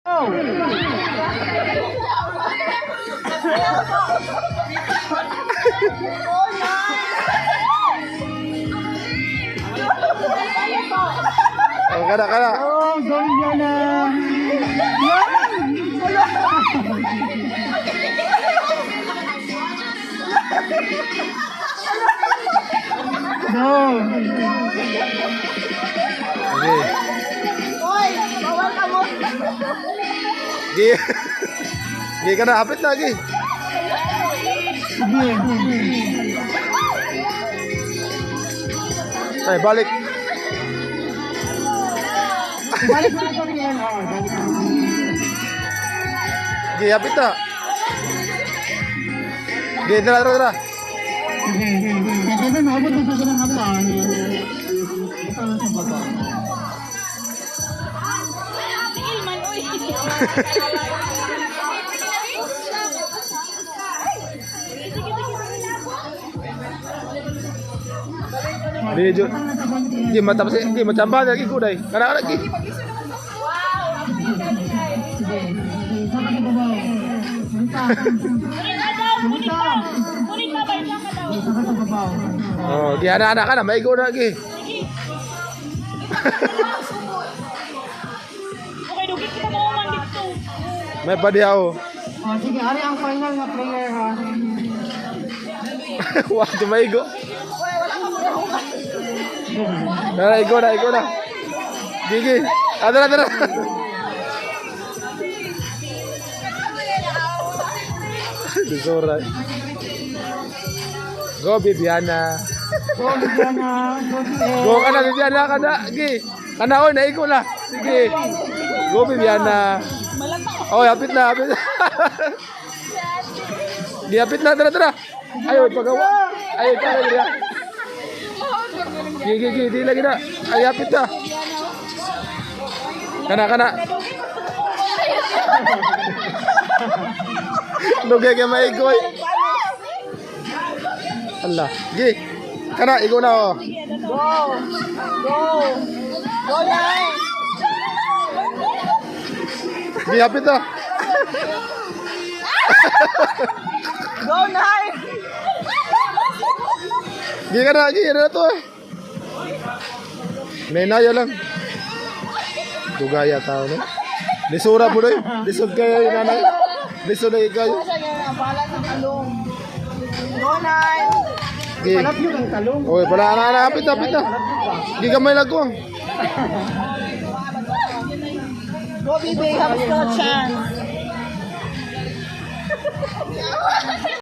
Oh! Oh, kana kana. Oh, go Bibiana! Go! Sige. Hoy, bawal ka mo. Gi. Gi kana hapit na gi. Sige. Ay, balik. Balik na ito niyan. Oh, balik na. Gi, hapit na. Gi, tara tara tara. Sige. Kasi maabot na sa ganang hapon. Ito na sa baba. Di jo. Gi matapos gi macamba lagi ko dai. Kana kana gi. Sige. Isa ka sa baba. Isa. Isa. Isa ka sa baba. Oh, gi ana ana kana maigo na gi. Okay, dugi kita mo man dito. May padihaw. Oh, sige, ari ang final na prayer ha. Wa tumaigo. Tara, igo na, igo na. Gigi. Ah, tara, tara. Lisura. Go, Bibiana. Go, Bibiana. Go, Bibiana. Go ka na, Bibiana. Ka na. Gi. Ka na, oy, naigo na. Sige. Go, Bibiana. Oy, hapit na, hapit na. Gi, hapit na. Tara, tara. Ay, oy, pagawa. Ay, tara, tara. Gi, gi, gi. Di lagi na. Ay, hapit na. Kana, kana. Lugay kay maigoy. Allah. Gi. Kana, igo na oh. Go. Go. Go, Nay. Gi, hapit na. Go, Nay. Gi ka na, gi. Ano na to eh. May naya lang. Dugaya tao no. Lisura po na. Lisod kayo yung nanay. Lisod na kayo. Siya nga ang bahala sa talong. Go, Nay. Gi. Palapyo ang talong. Okay, pala na, na, hapit na, hapit na. Gi kamay lang ko. Go, baby. Have a still a chance.